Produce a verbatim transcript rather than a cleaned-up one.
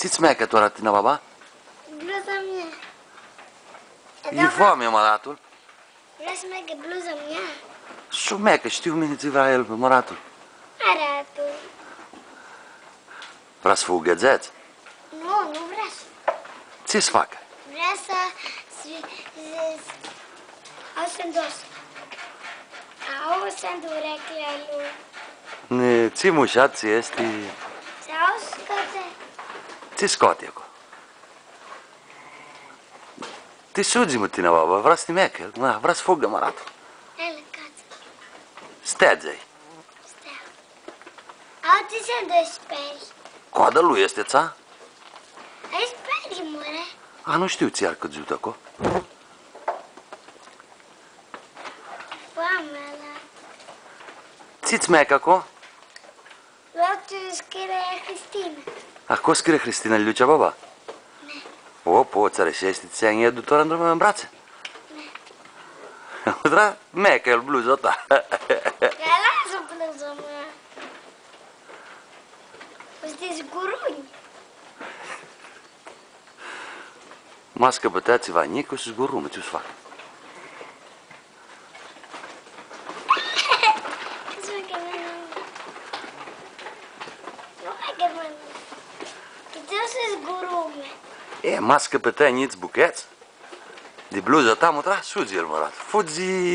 Tsi-ts meacã tora a tini, baba? Bluza mea. E foami, mãratul. Vrea s-meacã bluza mea? S-u meacã, shtiu mini tsi vrea el, mãratul. Arãtu. Vrea s-fugã, dzãts? Nu, nu vrea s-fugã. Tsi s-facã? Vrea s-, s-, s-, au s-ndos. Au s-ndos urechea lui. Ni, tsi mushat tsi easti. Tsi au scoate? Tsi scoati aclo? Ti sudzi, mã, tini, baba, vrea s-ti meacã, mã, vrea s-fugã, mãratul. El, catsã. Stea dzãi. Stea. Au tsi s-ndos speri. Coada lui easti atsea? Ai speri, more. A, nu shtiu tsi ari cãdzutã aclo. Foamea la... Tsi-ts meacã aclo? Loc tsi scrie Cristina. Aclo scrie Cristina Liucea, baba? Ne. O, po, ts-ari shi easti tsi ai adu tora tu bratsã? Ne. Tora, meacã el bluza ta. Ia lasã bluza mea. Easti zgurumi. Ma s-cãpãtã tsiva njic, s-zgurumã, tsi s-facã? E, ma s-cãpãtã njits buchets di bluza ta, mutrea, sudzi el, mãrat. Fudzi!